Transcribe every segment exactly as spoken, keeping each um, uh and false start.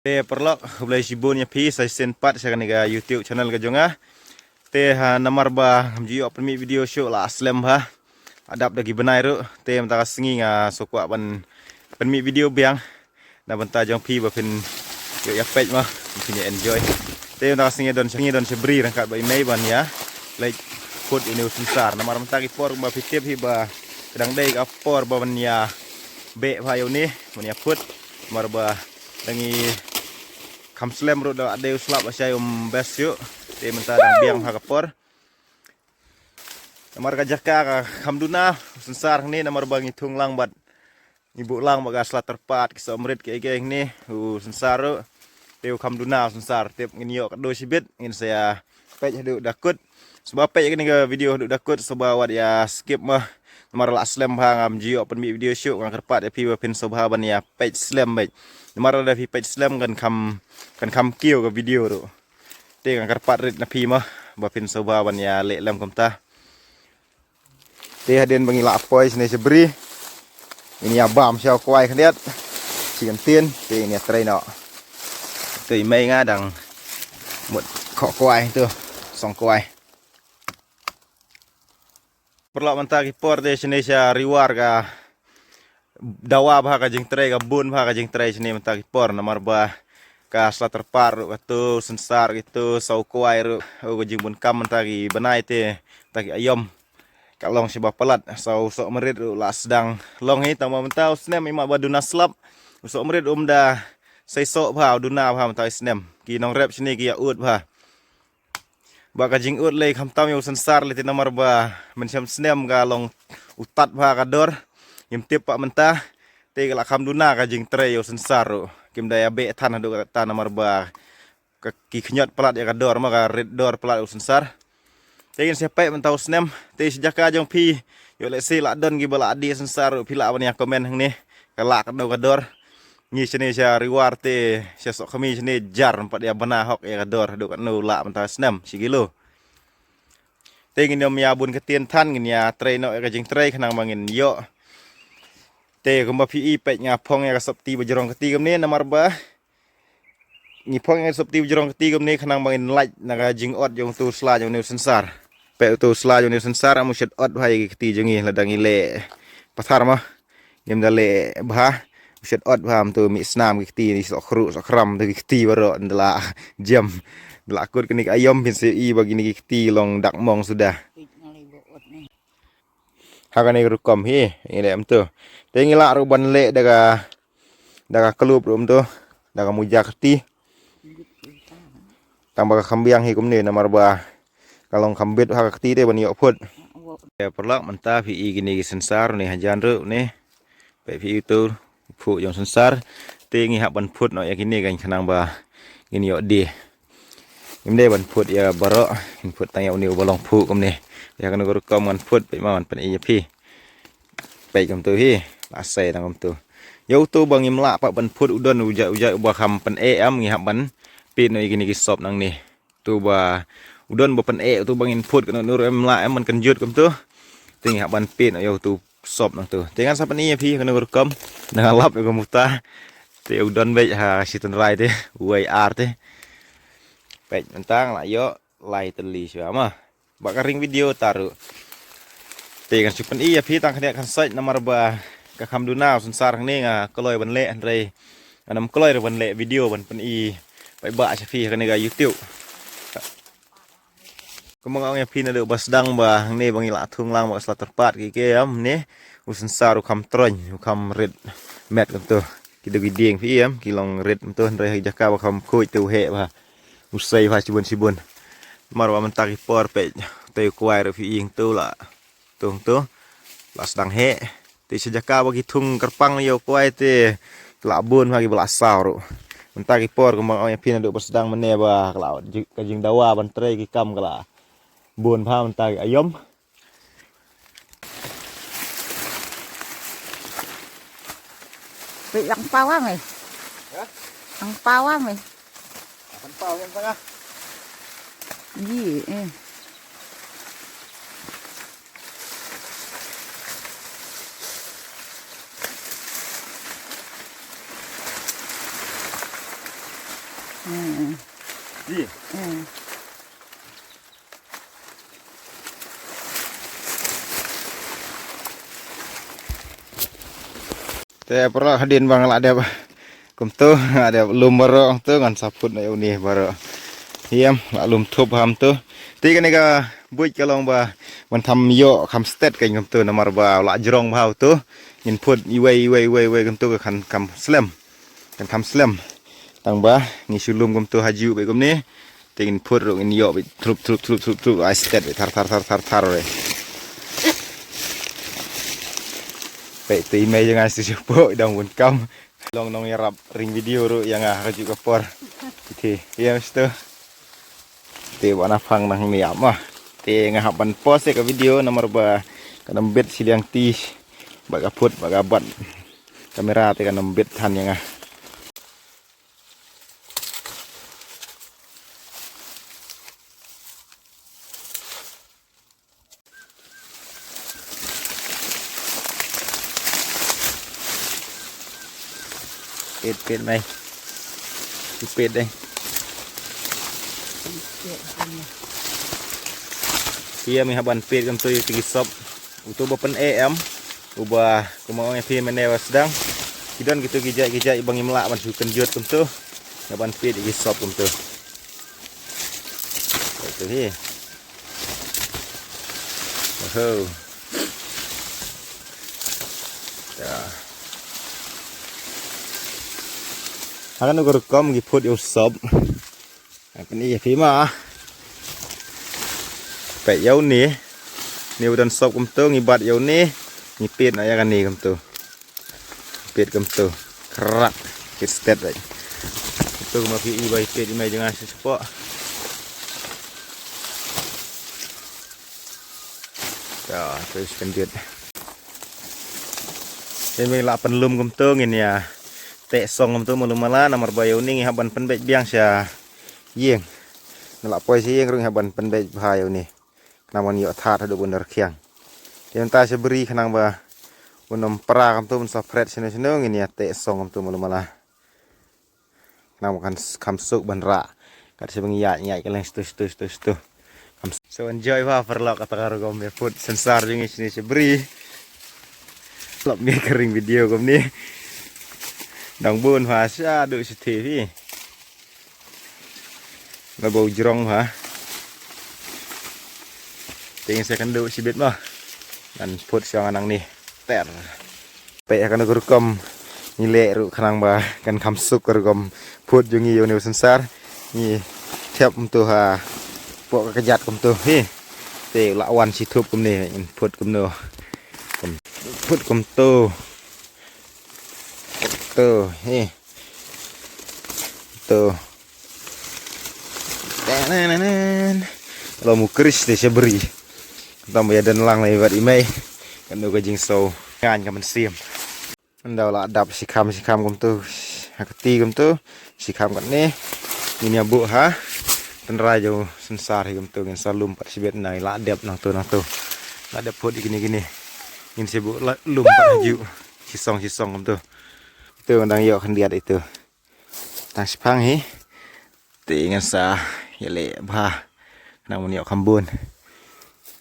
Te paralok, khublei shibun ïa phi sa shisien pat sha kane ka YouTube channel ka jong nga. Te ha namar ba ngam ju ïoh pynmih video shuh la slem bha. Adap da ki bnai ruh. Te mynta ka sngi nga sngewkwah ban pynmih video biang. Na bynta jong phi ba phin ïoh ïa peit mo, phin ïa enjoy. Te mynta ka sngi don sha, don sha bri ryngkat bad i mei ban ïa leit phut ïa une u synsar. Namar mynta ki por ba phi tip hi ba ka dang dei ka por ba ban ïa beh bha ïa une, ban ïa phut. Namar ba dang i kham slem ruh da dei u slap ba shai um best shuh. Te mynta dang biang bha ka por. Namar ka jaka ka kham duna u synsar hangne namar ba ngi thung lang bad ngi buh lang bad ka sla tyrpad ki sohmrit ki ege hangne u synsar ruh. Te u kham duna u synsar tip ngin ïoh ka dei shibit ngin sa ïa peit haduh da kut. Sngewbha peit kane ka video haduh da kut sngewbha wat ïa skip mo. Namar la slem bha ngam ju ïoh pynmih video shuh nga kyrpad ïa phi ba phin sngewbha ban ïa peit slem beit. Namar lada phi peit slem kan kham kan kham kiew ka video ruh. Te nga kyrpad rit na phi mo ba phin sngewbha ban ïa leh lem kumta. Te hadien ba ngi la poi shane sha bri ngin ïa bam sha u kwai khyndiat. Shi kyntien te ngin ïa trei noh. Te i mei nga dang mut khoh kwai tu, song kwai. Paralok mynta ki por te shane sha Riwar ka dawa bha ka jingtrei, ka bun bha ka jingtrei shane mynta ki por namar ba ka sla tyrpad ruh katu, synsar kitu, saw kwai ruh, u ka jingbun kam mynta ki bnai te mynta ki aïom. Ka long shibun palat, saw sohmrit ruh la sdang long hi tang ba mynta u snem i mah ba duna slap. U sohmrit um da seisoh bha, u duna bha mynta u snem. Ki nongrep shane ki ïa ud bha. Ba ka jingud lei khamtam ïa u synsar lei te namar ba mynshem snem ka long u tad bha ka dor. Ngim tip pat mynta te ka la kham duna ka jingtrei ïa u synsar ruh. Kim da ïa beh than haduh katta namar ba ka ki khñiot palat ïa ka dor ma ka rit dor palat u synsar. Te ngin sa peit mynta u snem te shi jaka jong phi ïoh lehse la don kiba la dih synsar ruh phi lah ban ïa comment hangne ka lah katno ka dor. Ngi shane sha Riwar te sha Sohkhmi shane jar pat ïa bana hok ïa ka dor haduh katno lah mynta snem shi kilo. Te ngin ïa bun ka tien than ngin ïa trei noh ïa ka jingtrei khnang ba ngin ïoh. Te kumba phi i peit nga phong ïa ka sopti ba jrong kti kumne namar ba ngi phong ïa ka sopti ba jrong kti kumne khnang ba ngin lait na ka jingot jong utu sla jong une u synsar. Peit utu sla jong une u synsar am u shet ot bha ïa ki kti jong ngi lada ngi leh pathar ma. Ngim da leh bha u shet ot bha mynta mih snam ki kti ni soh khruh soh khram tu ki kti baroh nda la jem. Nda la kut kine ki aïom phin sa i ba kine ki kti long dak mong suda. Ha kane ka rukom hi ngi leh mynta. Te ngi lah ruh ban leh da ka da ka klub ruh mynta da ka muja kti. Tang ba ka kham biang hi kumne namar ba ka long kham bit ha ka kti te ban ïoh phut. Te paralok mynta phi i kine ki synsar ne hajan ruh ne. Peit phi i tu phuh jong synsar te ngi hap ban phut noh ïa kine kan khnang ba ngin ïoh die. Ngim dei ban phut ïa baroh ngin phut tang ïa une uba long phuh kumne. Ïa kane ka rukom ngan phut peit ma ngan pyn-i ïa phi. Peit kumtu hi la sei tang kumtu. Ïa utu ba ngim lah pat ban phut u don u jait u jait uba kham pyn-eh em ngi hap ban peit noh ïa kine ki sop nangne. Tu ba u don ba pyn-eh utu ba ngin phut kano nur em lah em ban kynjut kumtu. Te ngi hap ban peit noh ïa utu sop nangtu. Te ngan sa pyn-i ïa phi kano rukom nang lap ïa ka muta. Te u don beit ha shi tynrai te uwei ar te. Peit mynta nga la ïoh lai tylli shuwa ma. Ba ka ring video ta ruh. Te ngan shu pyn-i ïa phi tang khyndiat khan sait namar ba ka kham duna u synsar hangne nga kloi ban leh hynrei ngan ym kloi ruh ban leh video ban pyn-i paidbah sha phi ha kane ka YouTube. Kumba nga ong ïa phi naduh ba sdang ba hangne ba ngi la thung lang ba ka sla tyrpad ki ke ïa mynne u synsar u kham troiñ u kham rit met kumtu. Ki dei ki dieng phi ïa ki long rit mynta hynrei ha ki jaka ba kham khuid te u heh bha. U sei bha shibun shibun. Namar ba mynta ki por peit te u kwai ruh phi ïing tu la tung tu la sdang heh. Te sha jaka ba ki thung kyrpang ïa u kwai te la bun bha kiba la saw ruh. Mynta ki por kumba nga ong ïa phi naduh ba sdang mynne ba ka la ka jingdawa ban trei ki kam ka la bun bha mynta ki aïom. Peit lang paw am eh. Hah? Lang paw am eh. Lang paw yang tengah. Ji eh. Hmm. Di. Hmm. Te para hadien ba nga la dep kumto, nga la dep lum baroh to, ngan sa phut na ïa une baroh. Ïam, la lum thup ham to. Te kane ka buit ka long ba ban tham ïoh kham stet ka kumto, namar ba la jrong bha to. Ngin phut iwei iwei iwei iwei kumto ka kan kham slem. Kan kham slem. Tang ba ngi shu lum kumto ha ju bad kumne. Te ngin phut ruh ngin ïoh bad thrup thrup thrup thrup thrup, ai stet bad thar thar thar thar thar re. Peit te i mei jong nga shu shu pok dang bun kam. Long nongïarap ring video ruh ïa nga ha kajuh ka por. Te ïa mesti. Te ba na phang nang ni ama. Te nga hap ban pause ka video namar ba ka nang bit shiliang ti. Ba ka phut ba ka bat kamera te ka nang bit than ïa nga. Peit, peit mai. Peit dei. Phi ïa mi hap ban peit kumto ïa ki sop. Uto ba pyn-e em. Uba kumno ong ïa phi mynne ba sdang. Ki don kito ki jait ki jait ba ngim lah ban shu kynjut kumto. Hap ban peit ïa ki sop kumto. Ito hi. Oho. Ya. Hakan ukur kom ki phut ïa u sop. Hakan ïa phi ma. Peit ïa une. Une u don sop kumto ngi bat ïa une. Ngi peit na ïa kane kumto. Peit kumto. Krak. Kit stet bad. Kumto kumba phi i ba i peit i mei jong nga sha shapoh. Ta, to shu kynjut. Te mei la pynlum kumto ngin ïa teh song kumto malu mala namar ba ïa une ngi hap ban pynbeit biang sha ïing. Ngi la poi sha ïing ruh ngi hap ban pynbeit bha ïa une. Khnang ban ïoh thad haduh ban rkhiang. Te mynta sha bri khnang ba un ym pra kumto ban sa phret shano shano ngin ïa teh song kumto malu mala. Khnang ba kan s-, kham suk ban rah. Kat sha ba ngi ïaid ngi ïaid ka leng shatu shatu shatu shatu. Kham s-, so enjoy bha paralok kata ka rukom ïa phut synsar jong ngi shane sha bri. Lop ngi ka ring video kumne. Dang bun bha shaduh shathie phi. Nga bau jrong ha. Te ngin sa kynduh shibit mo. Ngan phut shwa nga nangne. Ter. Peit ha kano ka rukom ngi leh ruh khnang ba kan kham suk ka rukom phut jong ngi ïa une u synsar. Ngi thep kumto ha pok ka kjat kumto hi. Te la wan shi thup kumne ngin phut kumno. Kum-, phut kumto. To hi. To. Lo mu kris te sha bri. Tam ba ïa don lang lai bad i mei. Kan do ka jingsaw. Ngan ka mynsiem. Ynda la dap shikham shikham kumto. Ha kti kumto. Shikham katne. Ngin ïa buh ha. Tynrai jong synsar hi kumto ngin sa lum pat shibit na la dep nangto nangto. La dep phut kine kine. Ngin sa buh la lum pat ha ju. Shisong shisong kumto. Ito dang ïoh khyndiat ito. Tang shiphang hi. Te ngan sa ïaleh bha. Khnang ban ïoh kham bun.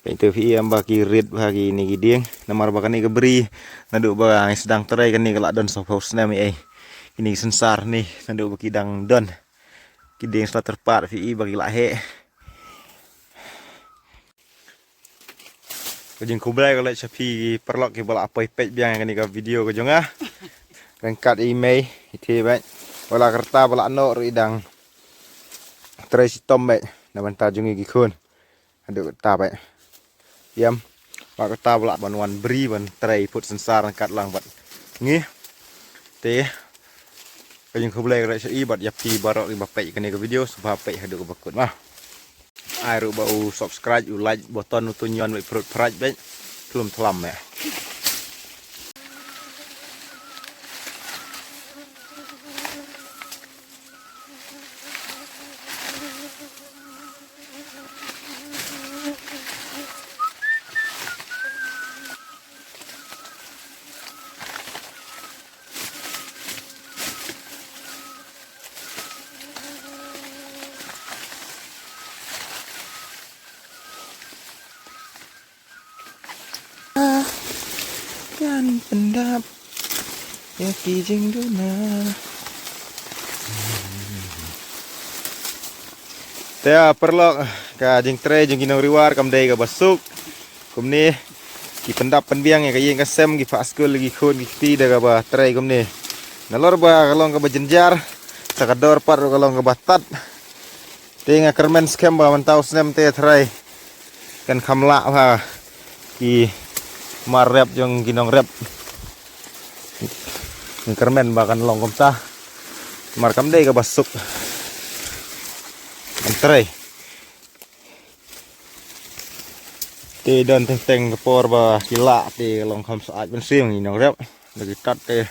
Peit to phi ïa ba ki rit bha kine ki dieng. Namar ba kane ka bri. Naduh ba ngi sdang trei kane ka la don sawphew snem ei. Kine ki synsar ne naduh ba ki dang don. Ki dieng sla tyrpad phi i ba ki la heh. Ka jingkhublei ka leit sha phi paralok kiba la poi peit biang ïa kane ka video ka jong nga. Ryngkat i mei i te bad. Wat la ka rta ba la noh ruh i dang trei shitom bad na bynta jong ngi ki khun. Haduh katta bad. Ïam. Wat la ka rta ba la ban wan bri ban trei phut synsar ryngkat lang bad ngi. Te ka jingkhublei ka leit sha i bad ïa phi baroh kiba peit kane ka video sngewbha peit haduh kaba kut ma. Ai ruh ba u subscribe, u like button, u to ñion bad prut prut bad. Tlum tlam eh. Pyndap ïa ki jingduna. Te paralok, ka jingtrei jong ki nongriwar kam dei kaba suk. Kumne ki pyndap pynbiang ïa ka ïing ka sem, ki phah skul ïa ki khun ki kti da kaba trei kumne. Nalor ba ka long kaba jynjar, sa ka dor pat ruh ka long kaba tad. Te nga kyrmen skhem ba mynta u snem te tharai kan kham lah bha ki mar rep jong ki nongrep. Nga kyrmen ba kan long kumta, mar kam dei kaba suk ban trei. Te don teng teng ka por ba ki lah te ka long kham syaid ban siew, ngi nongrep da ki tad te.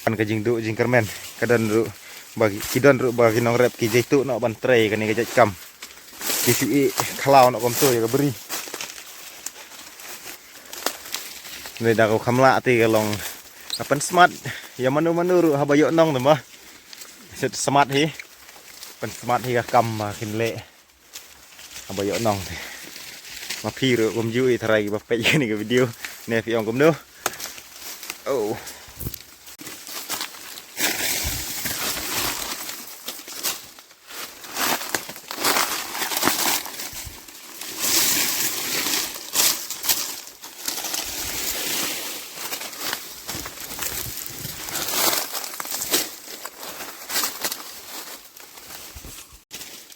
Kan ka jingduh jingkyrmen ka don ruh ba ki, ki don ruh ba ki nongrep ki jaituh noh ban trei kane ka jait kam. Ki shu ïeh khlaw noh kumto ïa ka bri. Lada ko kham lah te ka long ka pynsmat ïa mano mano ruh haba ïoh nong te ma. Shu smat hi, pynsmat hi ka kam ba kin leh. Haba ïoh nong te. Ma phi ruh kumjuh, i tharai kiba peit kane ka video, ne phi ong kumno? Oh.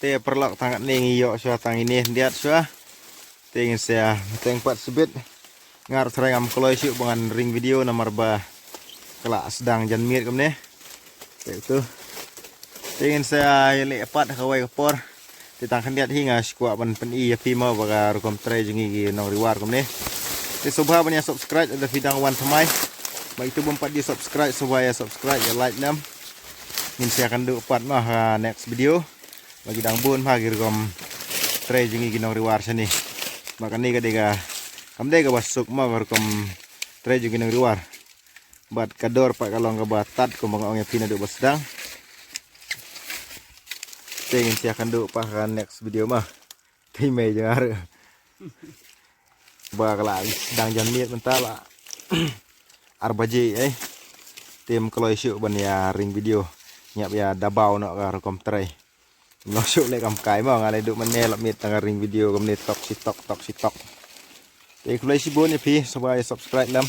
Te paralok, tang katne ngi ïoh shuwa, tang ine khyndiat shuwa. Te ngin sa teng pat shibit. Nga ruh tharai ngam kloi shuh ba ngan ring video namar ba ka la sdang janmiet kumne. Te tu. Te ngin sa ïaleh pat ha kawei ka por. Te tang khyndiat hi nga shu kwah ban pyni ïa phi mo ba ka rukom trei jong ngi ki nongriwar kumne. Te sngewbha ban ïa subscribe lada phi dang wan thymmai. Ba itu bym pat ïa subscribe, sngewbha ïa subscribe, ïa like lem. Ngin sa ïakynduh pat mo ha next video. Ba ki dang bun bha ki rukom trei jong ngi ki nongriwar shane. Ba kane ka dei ka, kam dei kaba suk mo ka rukom trei jong ki nongriwar. Bad ka dor pat ka long kaba tad kumba nga ong ïa phi naduh ba sdang. Te ngin sa ïakynduh pat ha next video mo. Te mei jong nga ruh. Ba ka la sdang janmiet mynta la ar baje ei. Te ym kloi shuh ban ïa ring video. Ngi hap ïa dabaw noh ka rukom trei. Ym long shuh leh kam kai mo, nga leh duh mynne la miet tang ka ring video kumne tok shi tok, tok shi tok. Te khublei shibun ïa phi, sngewbha ïa subscribe lem.